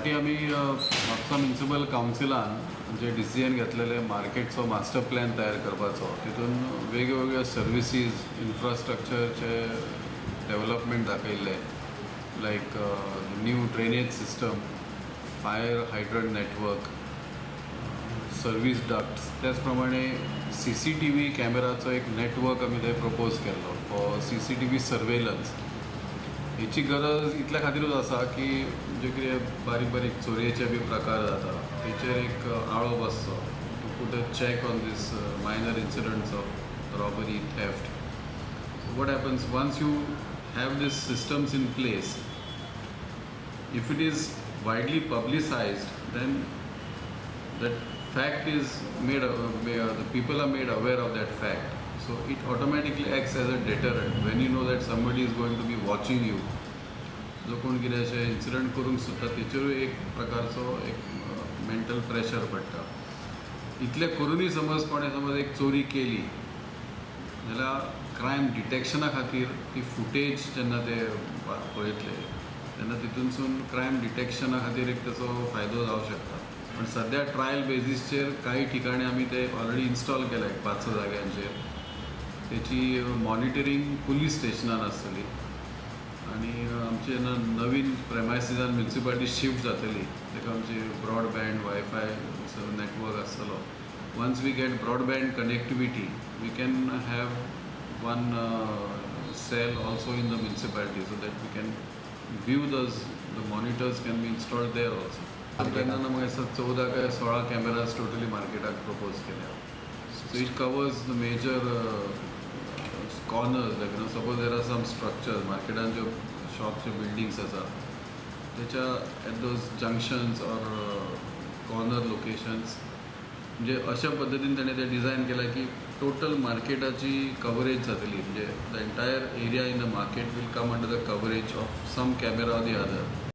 फाटीं आमी म्हापसा म्युनिसिपल कावन्सिलान जे डिसिजन घेतलेले मार्केटचो मास्टर प्लॅन तयार करपाचो, तितून वेगवेगळ्यो सर्विसीज, इन्फ्रास्ट्रक्चरचे डेवलपमेंट दाखयल्ले, like new drainage system, fire hydrant network, service ducts. त्याच प्रमाणे CCTV कॅमेराचो एक नेटवर्क आमी थंय प्रपोज केल्लो फॉर CCTV surveillance. हेची गरज इतल्या खातीरूच आसा की जे कितें बारीक बारीक चोरयेचे बी प्रकार जाता तेचेर एक आळो बसचो, to put a check on this minor incidents of robbery, theft. What happens once you have this systems in place, if it is widely publicised, then that fact is made, the people are made aware of that fact. So it automatically acts as a deterrent when you know that somebody is going to be watching you. जो कोण कितें अशें incident करूंक सोदता तेचेरूय एक प्रकारचो एक mental pressure पडटा. इतलें करुनूय समज कोणें समज एक चोरी केली जाल्यार क्रायम डिटेक्शना खातीर ती फुटेज जेन्ना ते पळयतले तेन्ना तितूनसून क्रायम डिटेक्शना खातीर एक ताचो फायदो जावंक शकता. पण सद्या ट्रायल बेजीसचेर काही ठिकाणी आमी ते ऑलरेडी इन्स्टॉल केल्या एक 5-6 जाग्यांचेर. तेची मॉनिटरींग पुलीस स्टेशनान आसतली आनी आमची जेन्ना नवीन प्रेमायसिसान म्युनिसिपालिटी शिफ्ट जातली ताका आमची ब्रॉडबँड, वायफाय नेटवर्क आसतलो. Once we get broadband connectivity, we can have one cell also in the municipality so that we can view those, the monitors can be installed there also. तेन्ना म्हाका दिसता 14 काय 16 cameras totally मार्केटाक propose केल्या. So it covers the major corners, like you know, suppose there are some structures मार्केटान ज्यो शॉपच्यो buildings आसा तेच्या at those junctions or corner locations, म्हणजे अशा पद्दतीन ताणें तें डिझायन केलां की टोटल मार्केटाची कवरेज जातली. म्हणजे the entire area in the market will come under the coverage of some camera or the other.